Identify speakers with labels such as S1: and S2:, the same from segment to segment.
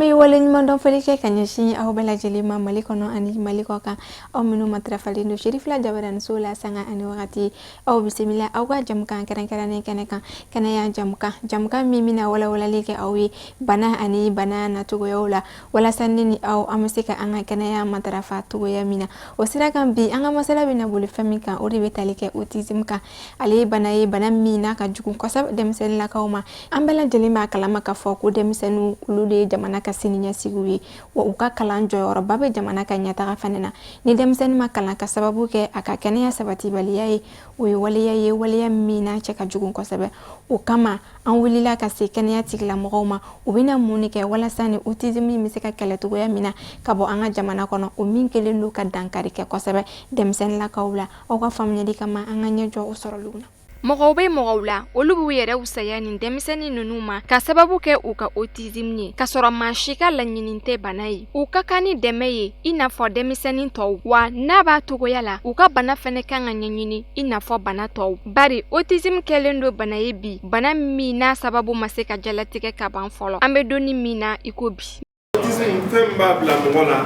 S1: An bɛ waleɲumandɔn foli kɛ ka ɲɛsin aw bɛɛ lajɛlen ma, Mali kɔnɔ ani Mali kɔ kan, aw minnu matarafalen don Cherifla Jabaraniso la sanga ani wagati. Aw bisimila aw ka jamukan kɛrɛnkɛrɛnnen kɛnɛ kan, kɛnɛya jamukan, jamukan min bɛna walawalali kɛ aw ye bana ani bana nacogoyaw la, walasa ne ni aw, an bɛ se ka an ka kɛnɛya matarafa cogoya min na. O sira kan, bi an ka masala bɛna boli fɛn min kan, o de bɛ tali kɛ autisme kan. Ale ye bana ye, bana min n'a ka jugu kosɛbɛ denmisɛnninlakaw ma. An bɛɛ lajɛlen b'a kalama k'a fɔ ko denmisɛnninw, olu de ye jamana ka sini ɲɛsigiw ye, wa u ka kalan jɔyɔrɔba bɛ jamana ka ɲɛtaga fana na. Ni denmisɛnnin ma kalan ka sababu kɛ a ka kɛnɛya sabatibaliya ye, o ye waleya ye, waleya min n'a cɛ ka jugu kosɛbɛ. O kama, an wulila ka se kɛnɛya tigilamɔgɔw ma. U bɛna mun de kɛ walasa ni autisme bɛ se ka kɛlɛ cogoya min na ka bɔ an ka jamana kɔnɔ, o min kɛlen don ka dankari kɛ kosɛbɛ denmisɛnninlakaw la? Aw ka faamuyali kama, an ka ɲɛ jɔ o sɔrɔliw na. Mɔgɔw bɛ mɔgɔw la, olu b'u yɛrɛ wusaya nin denmisɛnnin ninnu ma ka sababu kɛ u ka autisme ye, k'a sɔrɔ maa si ka laɲini tɛ bana ye. U ka kan ni dɛmɛ ye i n'a fɔ denmisɛnnin tɔw, wa n'a b'a togoya la, u ka bana fɛnɛ kan ka ɲɛɲini i n'a fɔ bana tɔw, bari autisme kɛlen don bana ye bi, bana min n'a sababu ma se ka jalatigɛ ka ban fɔlɔ, an bɛ donni min na i ko bi.
S2: Autisme, fɛn min b'a bila mɔgɔ la,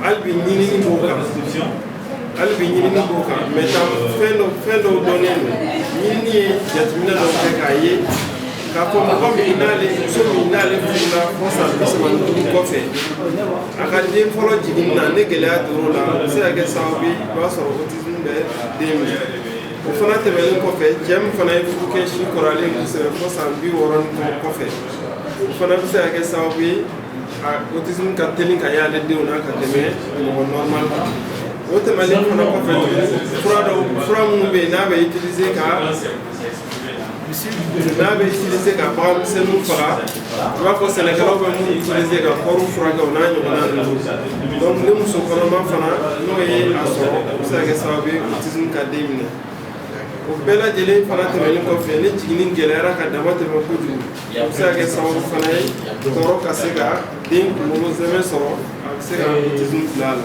S2: hali bi ɲinini b'o kan, hali bi ɲinini b'o kan. Mais fɛn dɔw dɔnnen don. Ɲinini ye jateminɛ dɔw kɛ k'a ye k'a fɔ mɔgɔ min n'ale, muso min n'ale furula fo san 35 kɔfɛ, a ka den fɔlɔ jiginni na, ni gɛlɛya donn'o la, o bɛ se ka kɛ sababu ye, i b'a sɔrɔ autisme bɛ den minɛ. O fana tɛmɛnen kɔfɛ, cɛ min fana ye furu kɛ si kɔrɔlen kosɛbɛ fo san 60 ni kɔ kɔfɛ, o fana bɛ se ka kɛ sababu ye, a autisme ka teli ka y'ale denw na ka tɛmɛ mɔgɔ normal kan. O tɛmɛnen fana kɔfɛ tuguni, fura dɔw, fura minnu bɛ yen n'a bɛ utiliser ka bagan misɛnninw faga, i b'a fɔ sɛnɛkɛlaw bɛ minnu utiliser ka kɔɔriw furakɛ, o n'a ɲɔgɔnna ninnu. Donc ni muso kɔnɔma fana n'o ye a sɔrɔ, o bɛ se ka kɛ sababu ye autisme ka den minɛ. O bɛɛ lajɛlen fana tɛmɛnen kɔfɛ, ni jiginni gɛlɛyara ka dama tɛmɛ kojugu, o bɛ se ka kɛ sababu fana ye tɔɔrɔ ka se ka den kunkolo zɛmɛ sɔrɔ, a bɛ se ka autisme bila a la.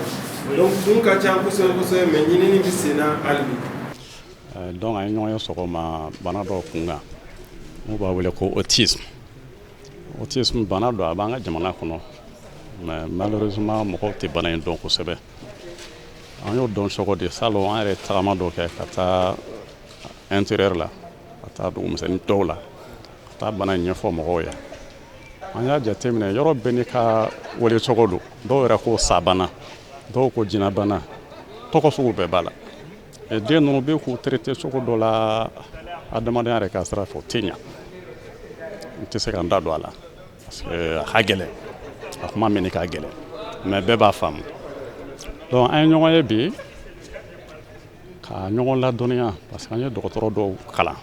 S2: Donc kun ka ca kosɛbɛ kosɛbɛ, mais ɲinini bɛ sen na hali bi.
S3: Donc an ye ɲɔgɔn ye sɔgɔma bana dɔw kun kan, n'u b'a wele ko autisme. Autisme bana don, a b'an ka jamana kɔnɔ, mais malheureusement mɔgɔw tɛ bana in dɔn kosɛbɛ. An y'o dɔn cogo di? Salon, an yɛrɛ tagama dɔ kɛ ka taa intérieur la, ka taa dugumisɛnnin dɔw la, ka taa bana in ɲɛfɔ mɔgɔw ye. An y'a jateminɛ, yɔrɔ bɛɛ n'i ka wele cogo don. Dɔw yɛrɛ ko sabana, dɔw ko jinɛbana, tɔgɔ sugu bɛɛ b'a la. Den ninnu bɛ k'u traité cogo dɔ la, adamadenya yɛrɛ ka sira fɛ, o tɛ ɲa. N tɛ se ka n da don a la parce que a ka gɛlɛn, a kuma mɛnni ka gɛlɛn, mais bɛɛ b'a faamu. Donc an ye ɲɔgɔn ye bi ka ɲɔgɔn ladɔnniya, parce que an ye dɔgɔtɔrɔ dɔw kalan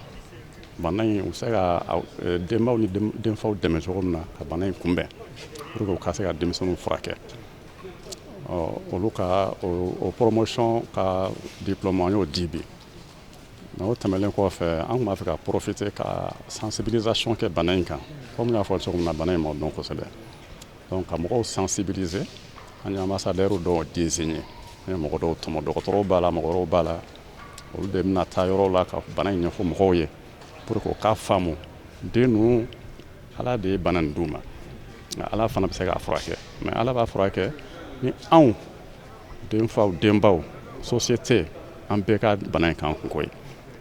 S3: bana in, u bɛ se ka denbaw ni denfaw dɛmɛ cogo min na ka bana in kunbɛn, pour que u ka se ka denmisɛnninw furakɛ. Ɔ, olu ka o promotion ka diplôme, an y'o di bi. Mais o tɛmɛnen kɔfɛ, an tun b'a fɛ ka profiter ka sensibilisation kɛ bana in kan. Komi n y'a fɔ cogo min na, bana in ma dɔn kosɛbɛ, donc ka mɔgɔw sensibiliser. An ye ambassadeur dɔw désigner, an ye mɔgɔ dɔw tɔmɔ, dɔgɔtɔrɔw b'a la, mɔgɔ wɛrɛw b'a la, olu de bɛna taa yɔrɔw la ka bana in ɲɛfɔ mɔgɔw ye, pour que u k'a faamu, den ninnu, Ala de ye bana nin d'u ma, nka Ala fana bɛ se k'a furakɛ. Mais Ala b'a furakɛ ni anw denfaw, denbaw, société, an bɛɛ ka bana in k'an kunko ye.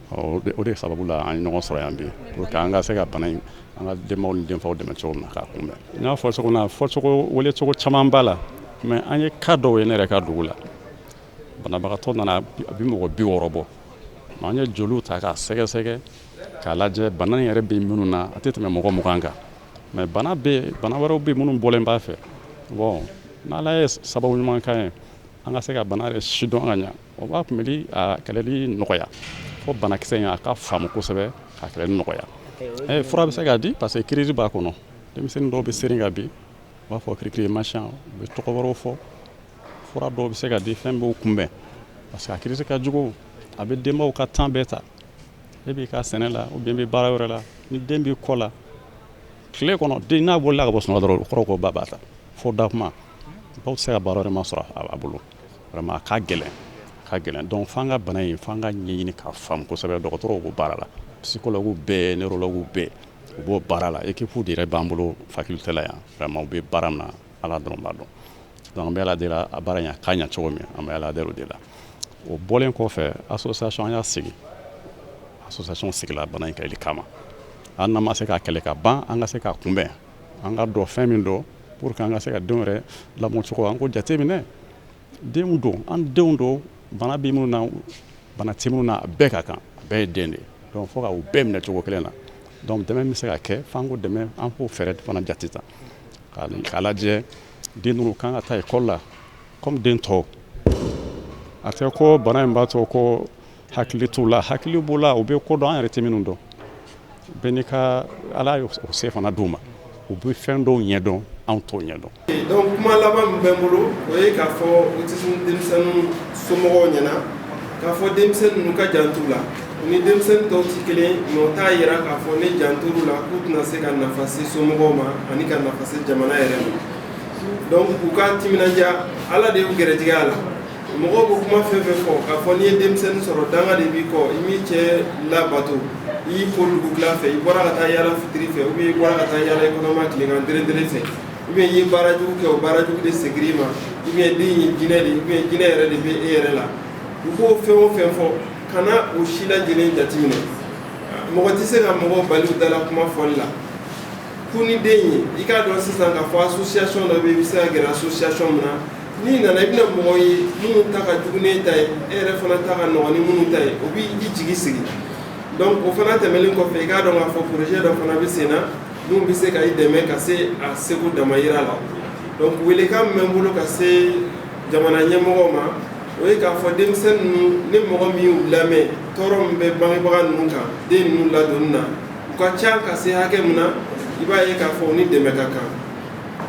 S3: O de sababu la an ye ɲɔgɔn sɔrɔ yan bi, pour que an ka se ka bana in, an ka denbaw ni denfaw dɛmɛ cogo min na k'a kunbɛn. N y'a fɔ cogo min na, fɔcogo, welecogo caman b'a la, mais an ye cas dɔw ye. Ne yɛrɛ ka dugu la, banabagatɔ nana, a bɛ mɔgɔ 60 bɔ. An ye joliw ta k'a sɛgɛsɛgɛ k'a lajɛ, bana in yɛrɛ bɛ minnu na, a tɛ tɛmɛ mɔgɔ 20 kan. Mais bana bɛ, bana wɛrɛw bɛ minnu bɔlen b'a fɛ. Bon, n'Ala ye sababu ɲuman k'an ye, an ka se ka bana yɛrɛ sidɔn ka ɲa, o b'a kunbɛli, a kɛlɛli nɔgɔya, fo banakisɛ in a ka faamu kosɛbɛ ka kɛlɛli nɔgɔya. Fura bɛ se ka di, parce que crise b'a kɔnɔ. Denmisɛnnin dɔw bɛ seri ka bin, u b'a fɔ kirikiri machin, u bɛ tɔgɔ wɛrɛw fɔ. Fura dɔw bɛ se ka di, fɛn b'o kunbɛn, parce que a crise ka jugu, a bɛ denbaw ka temps bɛɛ ta. E b'i ka sɛnɛ la ou bien i bɛ baara wɛrɛ la, ni den b'i kɔ la tile kɔnɔ, den n'a bolila ka bɔ sunɔgɔ dɔrɔn, o kɔrɔ ko ba b'a ta fo da kuma, baw tɛ se ka baara wɛrɛ ma sɔrɔ a bolo. Vraiment, a ka gɛlɛn, a ka gɛlɛn. Donc f'an ka bana in, f'an ka ɲɛɲini k'a faamu kosɛbɛ. Dɔgɔtɔrɔw b'o baara la, psychologue bɛɛ, neurologue bɛɛ. U b'o baara la. Équipe de yɛrɛ b'an bolo faculté la yan. Vraiment, u bɛ baara min na, Ala dɔrɔn b'a dɔn. Donc an bɛ Ala deli, a baara in a ka ɲɛ cogo min, an bɛ Ala deli o de la. O bɔlen kɔfɛ, association an y'a sigi, association sigila bana in kɛlɛli kama. An n'an ma se k'a kɛlɛ ka ban, an ka se k'a kunbɛn, an ka dɔn fɛn min don, pour que an ka se ka denw yɛrɛ lamɔcogo an k'o jateminɛ. Denw don, an denw don, bana bɛ minnu na, bana tɛ minnu na, a bɛɛ ka kan, a bɛɛ ye den de ye. Donc fo ka u bɛɛ minɛ cogo kelen na. Donc dɛmɛ bɛ se ka kɛ f'an k'o dɛmɛ, an k'o fɛɛrɛ fana jate ta k'a lajɛ. Den ninnu kan ka taa ekɔli la comme den tɔw. A tɛ ko bana in b'a to ko hakili t'u la, hakili b'u la, u bɛ ko dɔn an yɛrɛ tɛ minnu dɔn. Bɛɛ n'i ka Ala ye o se fana d'u ma, u bɛ fɛn dɔw ɲɛdɔn, anw t'o ɲɛdɔn.
S2: Donc kuma laban min bɛ n bolo, o ye k'a fɔ autisme denmisɛnnin somɔgɔw ɲɛna k'a fɔ denmisɛnnin ninnu ka jantu la. U ni denmisɛnnin tɔw tɛ kelen, mais o t'a yira k'a fɔ ne jantor'u la k'u tɛna se ka nafa se somɔgɔw ma ani ka nafa se jamana yɛrɛ ma. Donc u ka timinandiya, Ala de y'u gɛrɛjigɛ a la. Mɔgɔw bɛ kuma fɛn fɛn fɔ k'a fɔ n'i ye denmisɛnnin sɔrɔ, danga de b'i kɔ, i m'i cɛ labato, i y'i ko dugukila fɛ, i bɔra ka taa yala fitiri fɛ, ou bien i bɔra ka taa yala i kɔnɔma tilegan dere fɛ, ou bien i ye baara jugu kɛ, o baara jugu de segir'i ma, ou bien den ye jinɛ de ye, ou bien jinɛ yɛrɛ de bɛ e yɛrɛ la. U k'o fɛn o fɛn fɔ, kana o si lajɛlen jateminɛ. Mɔgɔ tɛ se ka mɔgɔw bali u dala kuma fɔli la. Ko ni den ye, i k'a dɔn sisan k'a fɔ association dɔ bɛ yen, i bɛ se ka gɛrɛ association min na. N'i nana, i bɛna mɔgɔ ye minnu ta ka jugu n'e ta ye, e yɛrɛ fana ta ka nɔgɔn ni minnu ta ye, o b'i jigi sigi. Donc o fana tɛmɛnen kɔfɛ, i k'a dɔn k'a fɔ projet dɔ fana bɛ sen na mun bɛ se ka i dɛmɛ ka se a seko damayira la. Donc welekan min bɛ n bolo ka se jamana ɲɛmɔgɔw ma, o ye k'a fɔ denmisɛnnin ninnu, ni mɔgɔ min y'u lamɛn, tɔɔrɔ min bɛ bangebaga ninnu kan den ninnu ladonni na, u ka ca ka se hakɛ min na, i b'a ye k'a fɔ u ni dɛmɛ ka kan.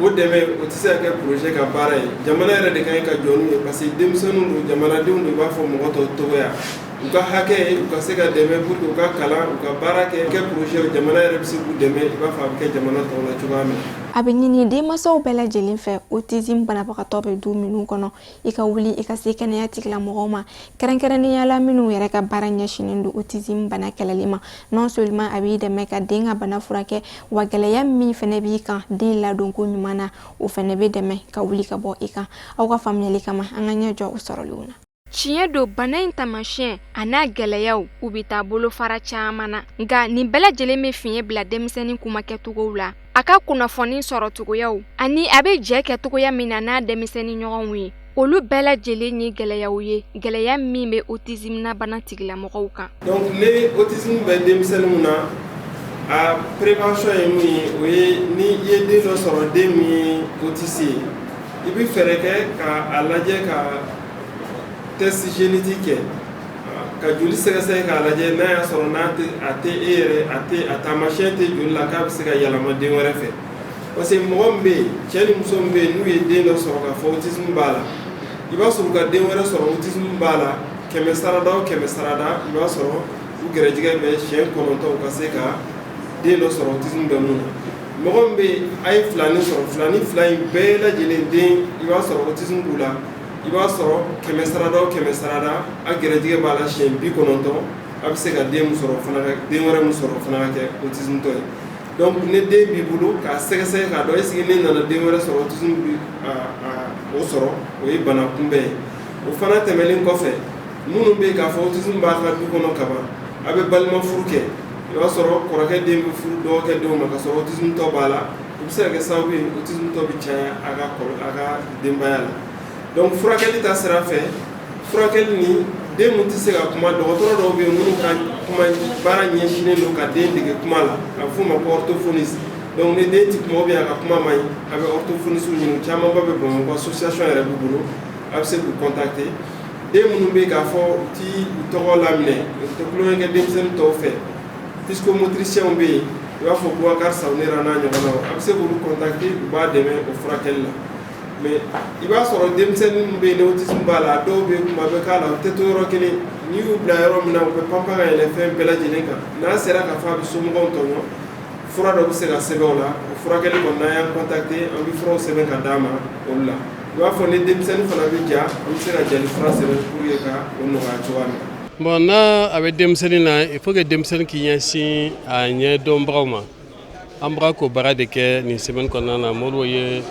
S2: O dɛmɛ, o tɛ se ka kɛ projet ka baara ye. Jamana yɛrɛ de ka ɲi ka jɔ n'u ye, parce que denmisɛnninw don, jamanadenw don, i b'a fɔ mɔgɔ tɔw togoya. U ka hakɛ, u ka se ka dɛmɛ pour que u ka kalan, u ka baara kɛ, kɛ projet, jamana yɛrɛ bɛ se k'u dɛmɛ i b'a fɔ a bɛ kɛ jamana tɔw la cogoya min na.
S1: A bɛ ɲini denmansaw bɛɛ lajɛlen fɛ, autisme banabagatɔ bɛ du minnu kɔnɔ, i ka wuli i ka se kɛnɛya tigilamɔgɔw ma, kɛrɛnkɛrɛnnenya la minnu yɛrɛ ka baara ɲɛsinnen don autisme bana kɛlɛli ma. Non seulement a b'i dɛmɛ ka den ka bana furakɛ, wa gɛlɛya min fɛnɛ b'i kan den ladonko ɲuman na, o fɛnɛ bɛ dɛmɛ ka wuli ka bɔ i kan. Aw ka faamuyali kama, an ka ɲɛ jɔ o sɔrɔlenw na. Tiɲɛ don, bana in taamasiyɛn a n'a gɛlɛyaw, u bɛ taa bolofara caman na, nka nin bɛɛ lajɛlen bɛ fiɲɛ bila denmisɛnnin kumakɛcogow la, a ka kunnafoni sɔrɔ cogoyaw ani a bɛ jɛ kɛ cogoya min na n'a denmisɛnnin ɲɔgɔnw ye. Olu bɛɛ lajɛlen ye gɛlɛyaw ye, gɛlɛya min bɛ autisme na bana tigilamɔgɔw kan.
S2: Donc ni autisme bɛ denmisɛnnin mun na, a prévention ye mun ye? O ye ni i ye den dɔ sɔrɔ, den min ye autiste ye, i bɛ fɛɛrɛ kɛ ka a lajɛ, ka test génétique kɛ, ka joli sɛgɛsɛgɛ k'a lajɛ n'a y'a sɔrɔ n'a tɛ a tɛ e yɛrɛ, a tɛ a taamasiyɛn tɛ joli la k'a bɛ se ka yɛlɛma den wɛrɛ fɛ. Parce que mɔgɔ min bɛ yen, cɛ ni muso min bɛ yen, n'u ye den dɔ sɔrɔ k'a fɔ autisme b'a la, i b'a sɔrɔ u ka den wɛrɛ sɔrɔ autisme b'a la, 100 sarada o 100 sarada, i b'a sɔrɔ u gɛrɛjɛgɛ bɛ siɲɛ 9 u ka se ka den dɔ sɔrɔ autisme bɛ mun na. Mɔgɔ min bɛ yen, a ye filani sɔrɔ, filani fila in bɛɛ lajɛlen den, i b'a sɔrɔ autisme b'u la, i b'a sɔrɔ 100 sarada o 100 sarada, a gɛrɛjɛgɛ b'a la siɲɛ 90, a bɛ se ka den min sɔrɔ fana ka den wɛrɛ min sɔrɔ fana ka kɛ autisme tɔ ye. Donc ni den b'i bolo, k'a sɛgɛsɛgɛ k'a dɔn est ce que ne nana den wɛrɛ sɔrɔ, autisme bi o sɔrɔ, o ye bana kunbɛn ye. O fana tɛmɛnen kɔfɛ, minnu bɛ yen k'a fɔ autisme b'a ka du kɔnɔ kaban, a bɛ balima furu kɛ, i b'a sɔrɔ kɔrɔkɛ den bɛ furu dɔgɔkɛ denw ma ka sɔrɔ autisme tɔ b'a la, o bɛ se ka kɛ sababu ye autisme tɔ bɛ caya a ka denbaya la. Donc furakɛli ta sira fɛ, furakɛli ni den mun tɛ se ka kuma, dɔgɔtɔrɔ dɔw bɛ yen minnu ka kuma baara ɲɛsinnen don ka den dege kuma la, a bɛ f'o ma ko orthophoniste. Donc ni den tɛ kuma ou bien a ka kuma man ɲi, a bɛ orthophoniste ɲini. Camanba bɛ Bamakɔ, association yɛrɛ b'u bolo, a bɛ se k'u contacter. Den minnu bɛ yen k'a fɔ u ti u tɔgɔ laminɛ, u tɛ tulonkɛ kɛ denmisɛnnin tɔw fɛ, psychomotriciens bɛ yen, i b'a fɔ Boubacar Sawnera n'a ɲɔgɔnnaw, a bɛ se k'olu contacter, u b'a dɛmɛ o furakɛli la. Mais i b'a sɔrɔ denmisɛnnin min bɛ yen ni autisme b'a la, a dɔw bɛ yen, kuma bɛ k'a la, u tɛ to yɔrɔ kelen. N'i y'u bila yɔrɔ min na, u bɛ panpan ka yɛlɛ fɛn bɛɛ lajɛlen kan. N'a sera k'a fɔ a bɛ somɔgɔw tɔɲɔ, fura dɔ bɛ se ka sɛbɛn o la. O furakɛli kɔni, n'an y'an contacter, an bɛ furaw sɛbɛn ka d'a ma olu la. I b'a fɔ ni denmisɛnnin fana bɛ ja, an bɛ se ka jali fura sɛbɛn pour que ka o nɔgɔya cogoya min na.
S4: Bon, n'a a bɛ denmisɛnnin na, il faut que denmisɛnnin k'i ɲɛsin a ɲɛ dɔnbagaw ma. An bɔra k'o baara de kɛ nin semaine kɔnɔna na. Modibo ye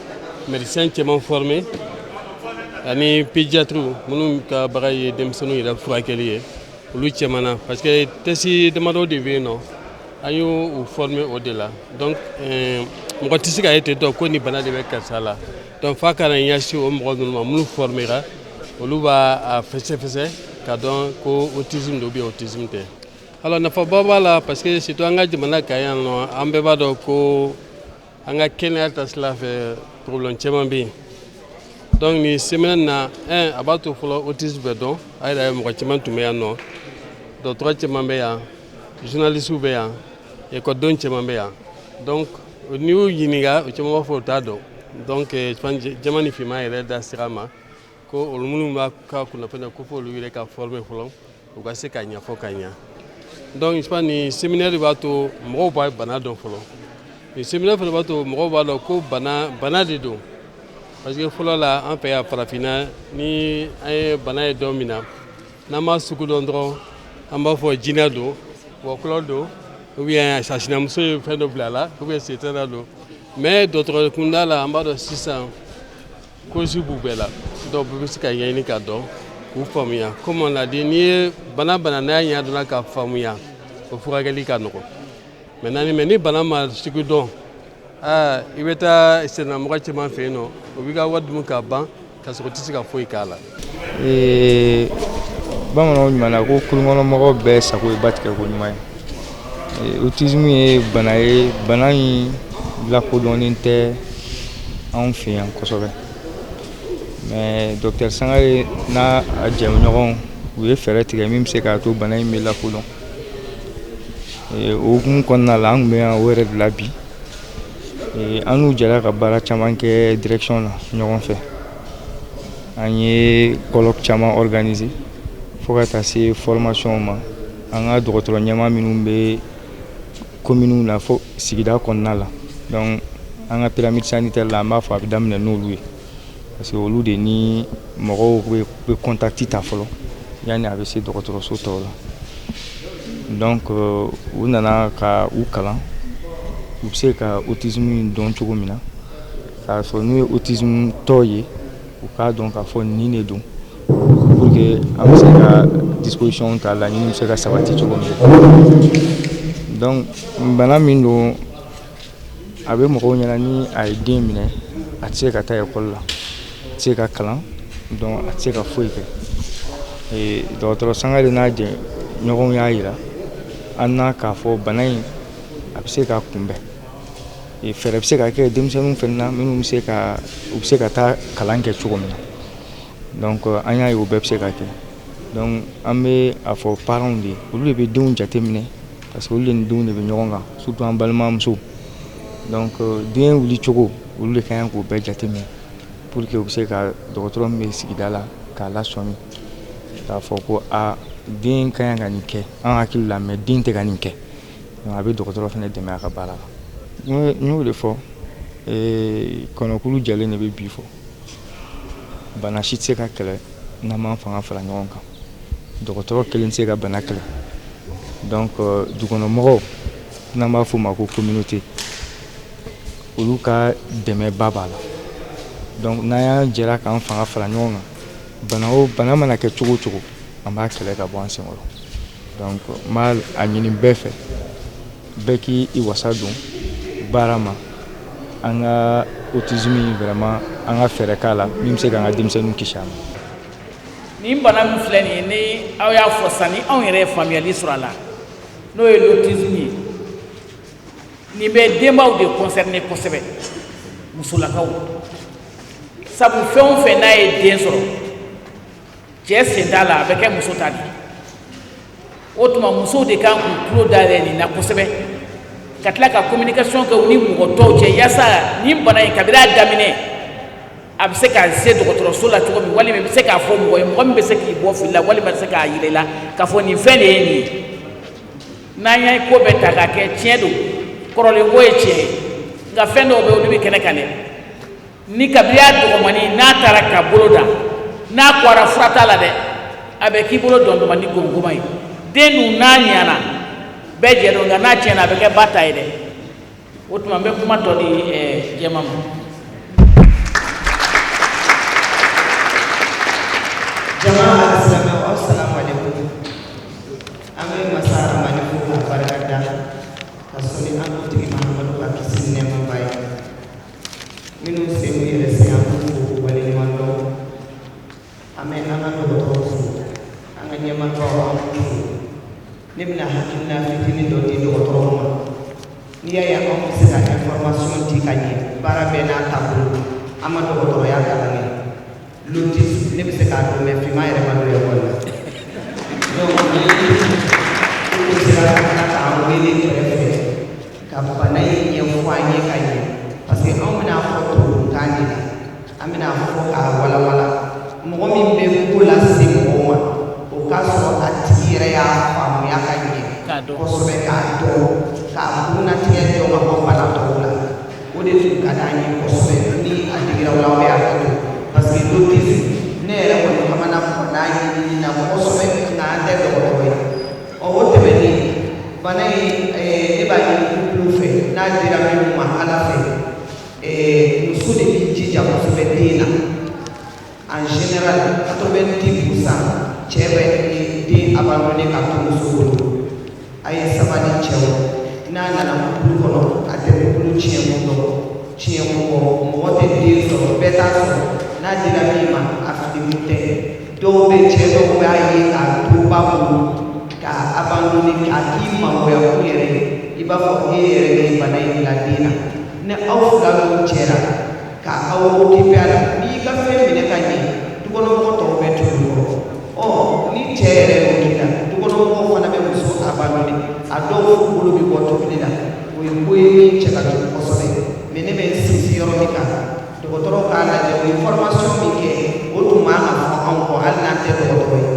S4: médecin caman formé ani pédiatre minnu ka baara ye denmisɛnninw yɛrɛ furakɛli ye, olu caman na, parce que test damadɔ de bɛ yen nɔ, an y'u formé o de la. Donc mɔgɔ tɛ se ka ye ten tɔ ko nin bana de bɛ karisa la. Donc f'a ka na ɲɛsin o mɔgɔ ninnu ma minnu formera, olu b'a fɛsɛfɛsɛ ka dɔn ko autisme don ou bien autisme tɛ. Alors nafaba b'a la, parce que surtout an ka jamana kan yan nɔ, an bɛɛ b'a dɔn ko an ka kɛnɛya ta sira fɛ, problème caman bɛ yen. Donc nin semaine na, un, a b'a to fɔlɔ autisme bɛ dɔn. A yɛrɛ mɔgɔ caman tun bɛ yan nɔ, dɔgɔtɔrɔ caman bɛ yan, journaliste bɛ yan, ekɔlidenw caman bɛ yan. Donc n'i y'u ɲininka, o caman b'a fɔ u t'a dɔn. Donc jama ni finman yɛrɛ da sira ma ko olu minnu b'a ka kunnafoni ko fɔ olu yɛrɛ ka former fɔlɔ, u ka se ka ɲɛfɔ ka ɲɛ. Donc je pense nin séminaire b'a to mɔgɔw b'a bana dɔn fɔlɔ. Nin séminaire fana b'a to mɔgɔw b'a dɔn ko bana bana de don, parce que fɔlɔ la, an fɛ yan farafinna, ni an ye bana ye don min na, n'an m'a sugu dɔn dɔrɔn, an b'a fɔ jinɛ don, wɔkulɔ don, ou bien sasinamuso ye fɛn dɔ bila a la, ou bien setana don. Mais dɔgɔtɔrɔ kunda la, an b'a dɔn sisan cause b'u bɛɛ la. Donc bɛɛ bɛ se ka ɲɛɲini ka dɔn, k'u faamuya. Comme on l'a dit, n'i ye bana bana n'a ɲɛ dɔnna ka faamuya, o furakɛli ka nɔgɔn. Maintenant, mais ni bana ma sugu dɔn, aa, i bɛ taa sennamɔgɔ caman fɛ yen nɔ, o b'i ka wari dun ka ban, ka sɔrɔ i tɛ se ka foyi k'a la.
S5: Bamananw ɲuman ko kulukɔnɔmɔgɔw bɛɛ sago ye ba tigɛ ko ɲuman ye. Autisme ye bana ye, bana in lakodɔnnen tɛ anw fɛ yan kosɛbɛ, mais docteur Sangare n'a a jɛɲɔgɔnw, u ye fɛɛrɛ tigɛ min bɛ se k'a to bana in bɛ lakodɔn. O hukumu kɔnɔna la, an tun bɛ yan o yɛrɛ de la bi. An n'u jɛra ka baara caman kɛ direction na ɲɔgɔn fɛ. An ye colloque caman organiser fo ka taa se formation ma, an ka dɔgɔtɔrɔ ɲɛmaa minnu bɛ communes na fo sigida kɔnɔna la. Donc an ka pyramide sanitaire la, an b'a fɔ a bɛ daminɛ n'olu ye, parce que olu de ni mɔgɔw bɛ contact ta fɔlɔ yanni a bɛ se dɔgɔtɔrɔso tɔw la. Donc u nana ka u kalan, u bɛ se ka autisme in dɔn cogo min na, k'a sɔrɔ n'u ye autisme tɔ ye, u k'a dɔn k'a fɔ nin de don, pour que an bɛ se ka disposition ta, laɲini bɛ se ka sabati cogo min na. Donc bana min don, a bɛ mɔgɔw ɲɛna ni a ye den minɛ, a tɛ se ka taa ekɔli la, a tɛ se ka kalan, donc a tɛ se ka foyi kɛ. Dɔgɔtɔrɔ Sangare n'a jɛ ɲɔgɔnw y'a jira an na k'a fɔ bana in, a bɛ se ka kunbɛn, fɛɛrɛ bɛ se ka kɛ denmisɛnninw fana na minnu bɛ se ka u bɛ se ka taa kalan kɛ cogo min na. Donc an y'a ye o bɛɛ bɛ se ka kɛ. Donc an bɛ a fɔ parents de ye, olu de bɛ denw jateminɛ, parce que olu de ni denw de bɛ ɲɔgɔn kan, surtout an balimamusow. Donc den wuli cogo, olu de ka kan k'o bɛɛ jateminɛ pour que u bɛ se ka dɔgɔtɔrɔ min bɛ sigida la k'a lasɔmi k'a fɔ ko a den ka kan ka nin kɛ, an hakili la, mais den tɛ ka nin kɛ. Donc a bɛ dɔgɔtɔrɔ fana dɛmɛ a ka baara la. N y'o de fɔ, kɔnɔkulu jɛlen de bɛ bi fɔ. Bana si tɛ se ka kɛlɛ n'an m'an fanga fara ɲɔgɔn kan. Dɔgɔtɔrɔ kelen tɛ se ka bana kɛlɛ. Donc dukɔnɔmɔgɔw, n'an b'a fɔ o ma ko communauté, olu ka dɛmɛba b'a la. Donc n'an y'an jɛra k'an fanga fara ɲɔgɔn kan, bana o bana mana kɛ cogo o cogo, an b'a kɛlɛ ka bɔ an senkɔrɔ. Donc n b'a a ɲini bɛɛ fɛ, bɛɛ k'i wasa don baara ma, an ka autisme vraiment, an ka fɛɛrɛ k'a la min bɛ se k'an ka denmisɛnninw kisi a ma.
S6: Nin bana min filɛ nin ye, ni aw y'a fɔ sisan, ni anw yɛrɛ ye faamuyali sɔrɔ a la, n'o ye l'autisme ye, nin bɛ denbaw de concerné kosɛbɛ, musolakaw, sabu fɛn o fɛn n'a ye den sɔrɔ, cɛ sen t'a la, a bɛ kɛ muso ta de ye. O tuma musow de kan k'u tulo dayɛlɛ nin na kosɛbɛ, ka tila ka communication kɛ u ni mɔgɔ tɔw cɛ, yaasa nin bana in, kabini a daminɛ, a bɛ se ka se dɔgɔtɔrɔso la cogo min, walima i bɛ se k'a fɔ mɔgɔ ye, mɔgɔ min bɛ se k'i bɔ fili la, walima bɛ se k'a yira i la k'a fɔ nin fɛn de ye nin ye. N'an ye ko bɛɛ ta k'a kɛ, tiɲɛ don, kɔrɔlen ko ye tiɲɛ ye, nka fɛn dɔw bɛ yen, olu bɛ kɛnɛ kan dɛ. Ni kabini a dɔgɔmani n'a taara ka bolo da, n'a kɔra, fura t'a la dɛ, a bɛ k'i bolo dɔndɔmani gomagoma ye. Den dun n'a ɲana, bɛɛ jɛ don, nka n'a tiɲɛna, a bɛ kɛ ba ta ye dɛ. O tuma n bɛ kuma tɔ di Jɛma ma.
S7: Jama alisilamɛw, aw salamu aleykum. An bɛ masa Ramani fo k'a barika da, ka sɔli an kuntigi Mahamadu ka kisi ni nɛɛma b'a ye. Minnu sen b'u yɛrɛ se, an b'u fo k'u waleɲuman dɔn. An bɛ an ka dɔgɔtɔrɔw fo, an ka ɲɛmabaw, an b'u fo. Ne bɛna hakilina fitinin dɔ di dɔgɔtɔrɔw ma. N'i y'a ye anw bɛ se ka information di ka ɲɛ, baara bɛɛ n'a taabolo. An ma dɔgɔtɔrɔya kalan kɛ. L'autisme, ne bɛ se k'a dɔn, mais finman yɛrɛ ma don ekɔli la. Donc ni u sera ka tila k'an wele kɛrɛfɛ ka bana in ɲɛfɔ an ye ka ɲɛ, parce que anw bɛna fɔ tubabukan de la, an bɛna fɔ k'a walawala. Mɔgɔ min bɛ ko lase mɔgɔw ma, o k'a sɔrɔ a tigi yɛrɛ y'a faamuya ka ɲɛ kosɛbɛ, k'a dɔn, k'a bugunnatigɛ dɔn ka bɔ bana tɔw la. O de tun ka d'an ye kosɛbɛ. Ni a digira aw la, aw bɛ hakɛ to, parce que l'autisme, ne yɛrɛ kɔni kamana n'a ɲinini na kosɛbɛ, nka an tɛ dɔgɔtɔrɔ ye. Ɔ, o tɛmɛnen, bana in, ne b'a ɲini couple fɛ, n'a dira minnu ma Ala fɛ, muso de b'i jija kosɛbɛ den na. En général, 90 %, cɛ bɛ den abandonné ka to muso bolo. A ye sabali, cɛw. N'a nana couple kɔnɔ, a tɛ couple tiɲɛ kun dɔn, tiɲɛ kun bɔ. Mɔgɔ tɛ den sɔrɔ, bɛɛ t'a sɔrɔ. N'a dira min ma, a fili tɛ. Dɔw bɛ, cɛ dɔw b'a ye k'a to ba bolo, k'a abandonné, k'a k'i mangoya kun yɛrɛ ye, i b'a fɔ e yɛrɛ de ye bana in bila den na. Ni aw fila dun cɛra ka aw occupé a la, n'i y'i ka fɛn minɛ ka ɲɛ, dukɔnɔmɔgɔ tɔw bɛ tugu kɔrɔ. Ɔ, ni cɛ yɛrɛ y'o k'i la, dukɔnɔmɔgɔw fana bɛ muso abandonné, a dɔw bolo bɛ bɔ tobili la. O ye ko ye min cɛ ka jugu kosɛbɛ. Mais ne bɛ n sinsin yɔrɔ min kan, dɔgɔtɔrɔw k'a lajɛ, u ye formation min kɛ, o tun man ka fɔ anw kɔ, hali n'an tɛ dɔgɔtɔrɔ ye.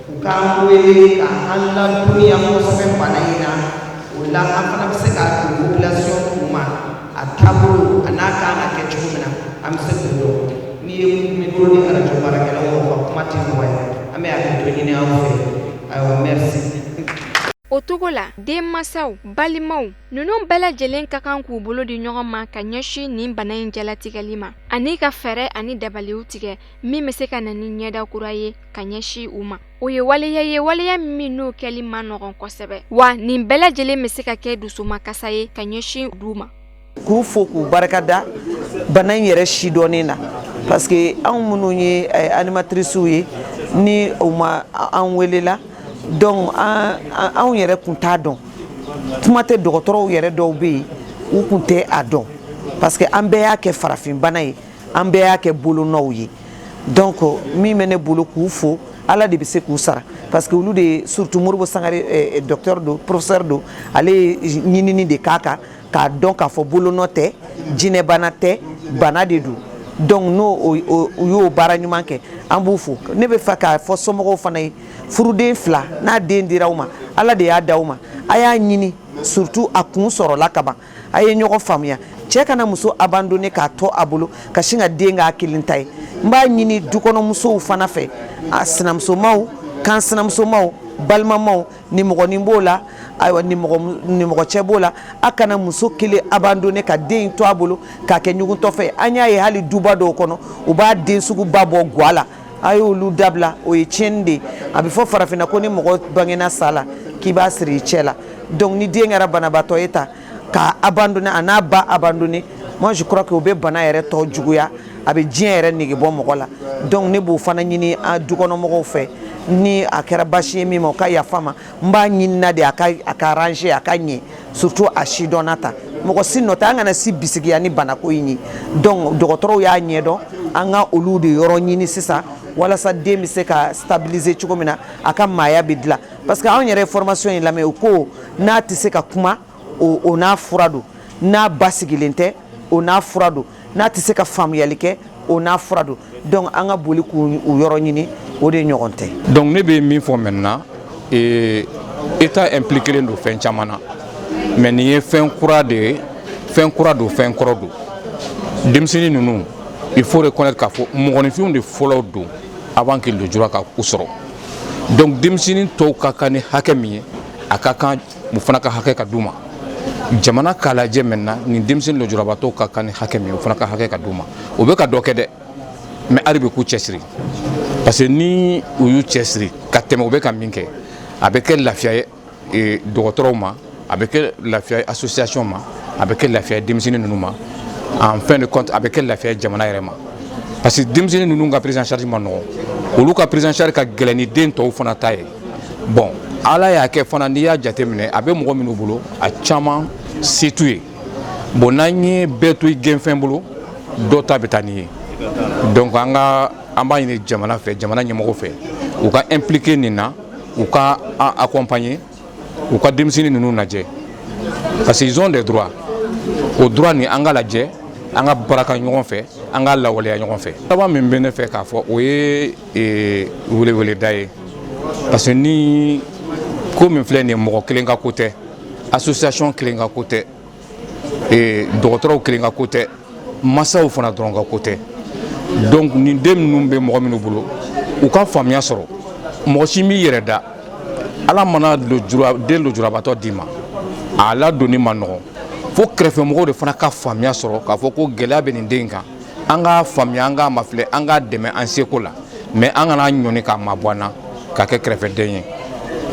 S7: U k'an wele k'an ladɔnniya kosɛbɛ bana in na. O la, an fana bɛ se k'a don population kun ma, a taabolo a n'a kan ka kɛ cogo min na, an bɛ se k'o dɔn. N'i ye micro ni arajo baarakɛlaw ma, u ka kuma tɛ nɔgɔya. An bɛ hakɛto ɲini aw fɛ. Ayiwa, merci.
S1: O cogo la, denmansaw, balimaw, ninnu bɛɛ lajɛlen ka kan k'u bolo di ɲɔgɔn ma ka ɲɛsin nin bana in jalatigɛli ma, ani ka fɛɛrɛ ani dabaliw tigɛ min bɛ se ka na ni ɲɛda kura ye ka ɲɛsin u ma. O ye waleya ye, waleya min n'o kɛli man nɔgɔn kosɛbɛ, wa nin bɛɛ lajɛlen bɛ se ka kɛ dusumakasa ye ka ɲɛsin du ma.
S8: K'u fo k'u barikada bana in yɛrɛ sidɔnnen na, parce que anw minnu ye animatrices ye, ni u ma an welela, donc anw yɛrɛ kun t'a dɔn. Kuma tɛ dɔgɔtɔrɔw yɛrɛ, dɔw bɛ yen, u kun tɛ a dɔn, parce que an bɛɛ y'a kɛ farafinbana ye, an bɛɛ y'a kɛ bolonɔw ye. Donc min bɛ ne bolo k'u fo, Ala de bɛ se k'u sara, parce que olu de, surtout Moribo Sangare, docteur don, professeur don, ale ye ɲinini de k'a kan k'a dɔn k'a fɔ bolonɔ tɛ, jinɛbana tɛ, bana de don. Donc n'o u y'o baara ɲuman kɛ, an b'u fo. Ne bɛ fɛ k'a fɔ somɔgɔw fana ye, furuden fila n'a den dira aw ma, Ala de y'a d'aw ma, a y'a ɲini, surtout a kun sɔrɔla ka ban, a ye ɲɔgɔn faamuya. Cɛ kana muso abandonné k'a to a bolo ka sin ka den k'a kelen ta ye. N b'a ɲini dukɔnɔmusow fana fɛ, a sinamusomaw, kan sinamusomaw, balimamaw, nimɔgɔnin b'o la, ayiwa, nimɔgɔ cɛ b'o la, a kana muso kelen abandonné ka den to a bolo k'a kɛ ɲugutɔfɛ. An y'a ye hali duba dɔw kɔnɔ, u b'a den suguba bɔ gwa la. A y'olu dabila, o ye tiɲɛni de ye. A bɛ fɔ farafinna ko ni mɔgɔ bangena sa la, k'i b'a siri i cɛ la. Donc ni den kɛra banabaatɔ ye ta k'a abandonné, a n'a ba abandonné, moi je crois que o bɛ bana yɛrɛ tɔ juguya, a bɛ diɲɛ yɛrɛ nege bɔ mɔgɔ la. Donc ne b'o fana ɲini an dukɔnɔmɔgɔw fɛ. Ni a kɛra baasi ye min ma, o ka yafa ma. N b'a ɲinina de a ka arranger, a ka ɲɛ, surtout a sidɔnna ta. Mɔgɔ si nɔ tɛ, an kana si bisigiya ni banako in ye. Donc dɔgɔtɔrɔw y'a ɲɛdɔn, an ka olu de yɔrɔ ɲini sisan walasa den bɛ se ka stabiliser cogo min na, a ka maaya bɛ dilan, parce que anw yɛrɛ ye formation in lamɛn, o ko n'a tɛ se ka kuma, o n'a fura don, n'a basigilen tɛ, o n'a fura don, n'a tɛ se ka faamuyali kɛ, o n'a fura don. Donc an ka boli k'u yɔrɔ ɲini, o de ɲɔgɔn tɛ.
S9: Donc ne bɛ min fɔ maintenant, État impliqué don fɛn caman na, mais nin ye fɛn kura de ye, fɛn kura don, fɛn kɔrɔ don. Denmisɛnnin ninnu, il faut reconnaître k'a fɔ mɔgɔninfinw de fɔlɔ don avant que lujura ka u sɔrɔ. Donc denmisɛnnin tɔw ka kan ni hakɛ min ye, a ka kan u fana ka hakɛ ka d'u ma. Jamana k'a lajɛ maintenant, nin denmisɛnnin lujurabatɔw ka kan ni hakɛ min ye, o fana ka hakɛ ka d'u ma. O bɛ ka dɔ kɛ dɛ, mais hali bi k'u cɛsiri, parce que ni u y'u cɛsiri ka tɛmɛ u bɛ ka min kɛ, a bɛ kɛ lafiya ye dɔgɔtɔrɔw ma, a bɛ kɛ lafiya ye association ma, a bɛ kɛ lafiya ye denmisɛnnin ninnu ma. En fin de compte, a bɛ kɛ lafiya ye jamana yɛrɛ ma, parce que denmisɛnnin ninnu ka prise en charge ma nɔgɔn, olu ka prise en charge ka gɛlɛn ni den tɔw fana ta ye. Bon, Ala y'a kɛ fana, n'i y'a jateminɛ, a bɛ mɔgɔ minnu bolo, a caman se t'u ye. Bon, n'an ye bɛɛ to i gɛnfɛn bolo, dɔ ta bɛ taa n'i ye. Donc an ka an b'a ɲini jamana fɛ, jamana ɲɛmɔgɔ fɛ, u ka impliquer nin na, u ka an accompagner, u ka denmisɛnnin ninnu lajɛ, parce que ils ont des droits. O droit nin, an ka lajɛ, an ka baara kɛ ɲɔgɔn fɛ, an ka lawaleya ɲɔgɔn fɛ. Laban min bɛ ne fɛ k'a fɔ, o ye weleweleda ye, parce que ni ko min filɛ nin ye, mɔgɔ kelen ka ko tɛ, association kelen ka ko tɛ, dɔgɔtɔrɔw kelen ka ko tɛ, masaw fana dɔrɔn ka ko tɛ. Donc nin den ninnu bɛ mɔgɔ minnu bolo, u ka faamuya sɔrɔ. Mɔgɔ si m'i yɛrɛ da. Ala mana den lujurabatɔ d'i ma, a ladonni ma nɔgɔn, fo kɛrɛfɛmɔgɔw de fana ka faamuya sɔrɔ k'a fɔ ko gɛlɛya bɛ nin den kan. An k'a faamuya, an k'a mafilɛ, an k'a dɛmɛ an seko la, mais an kana ɲɔni k'a mabɔ an na k'a kɛ kɛrɛfɛden ye,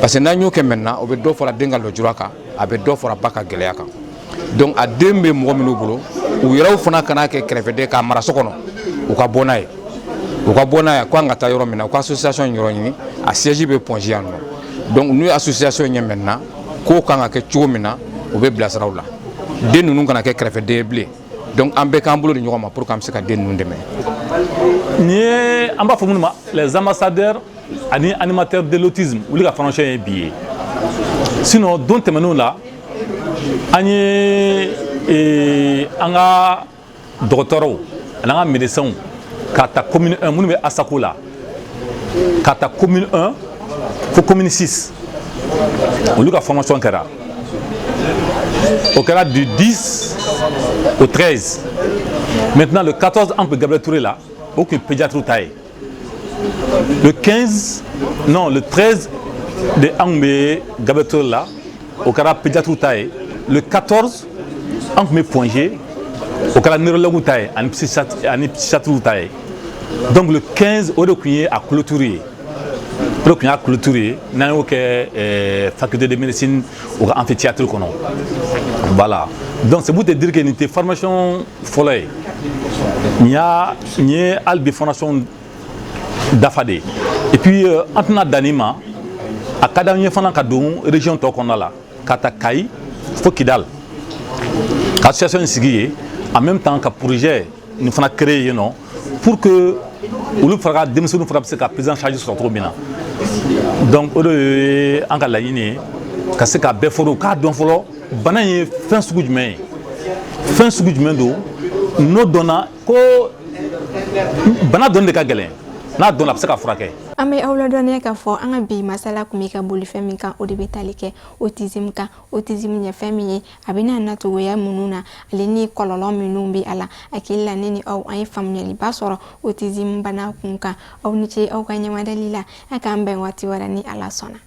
S9: parce que n'an y'o kɛ maintenant, o bɛ dɔ fara den ka lujura kan, a bɛ dɔ fara ba ka gɛlɛya kan. Donc a den bɛ mɔgɔ minnu bolo, u yɛrɛw fana kana kɛ kɛrɛfɛden k'a mara so kɔnɔ. U ka bɔ n'a ye, u ka bɔ n'a ye ko an ka taa yɔrɔ min na, u ka association yɔrɔ ɲini, a siège bɛ Point G yan nɔ. Donc n'u ye association ɲɛ maintenant, kow kan ka kɛ cogo min na, u bɛ bilasira u la. Den ninnu kana kɛ kɛrɛfɛden ye bilen. Donc an bɛɛ k'an bolo di ɲɔgɔn ma pour que an bɛ se ka den ninnu dɛmɛ.
S10: Nin ye an b'a fɔ minnu ma les ambassadeurs ani animateurs de l'autisme, olu ka formation ye bi ye. Sinon, don tɛmɛnenw la, an ye an ka dɔgɔtɔrɔw ani an ka médecins k'a ta commune 1, minnu bɛ Asako la, k'a ta commune 1 fo commune 6, olu ka formation kɛra. O kɛra du 10 au 13. Maintenant, le 14, an tun bɛ Gabriel Touré la, o tun ye pédiatre ta ye. Le 15, non, le 13 de, an tun bɛ Gabriel Touré la, o kɛra pédiatre ta ye. Le 14, an tun bɛ Point G, o kɛra neurologue ta ye ani psychiatre ta ye. Donc le 15, o de tun ye a clôture ye, o de tun y'a clôture ye, n'an y'o kɛ faculté de médecine, o ka amphithéâtre kɔnɔ. Voilà, donc c'est pour te dire que nin tɛ formation fɔlɔ ye, nin ye hali bi formation dafa de ye. Et puis an tɛna dan nin ma, a ka d'an ye fana ka don région tɔ kɔnɔna la, ka taa Kayi fo Kidal, ka association in sigi yen, en même temps ka projet nin fana créer yen nɔ, pour que olu fana ka denmisɛnninw fana bɛ se ka prise en charge sɔrɔ cogo min na. Donc o de ye an ka laɲini ye, ka se ka bɛɛ fɔlɔ k'a dɔn fɔlɔ bana in ye fɛn sugu jumɛn ye, fɛn sugu jumɛn don. N'o dɔnna ko bana dɔnni de ka gɛlɛn, n'a dɔnna, a bɛ se ka furakɛ.
S1: An bɛ aw ladɔnniya k'a fɔ an ka bi masala kun bɛ ka boli fɛn min kan, o de bɛ tali kɛ autisme kan. Autisme ye fɛn min ye, a bɛ n'a nacogoya minnu na, ale ni kɔlɔlɔ minnu bɛ a la. Hakili la, ne ni aw, an ye faamuyaliba sɔrɔ autisme bana kun kan. Aw ni ce aw ka ɲɛmadali la. A k'an bɛn waati wɛrɛ ni Ala sɔnna.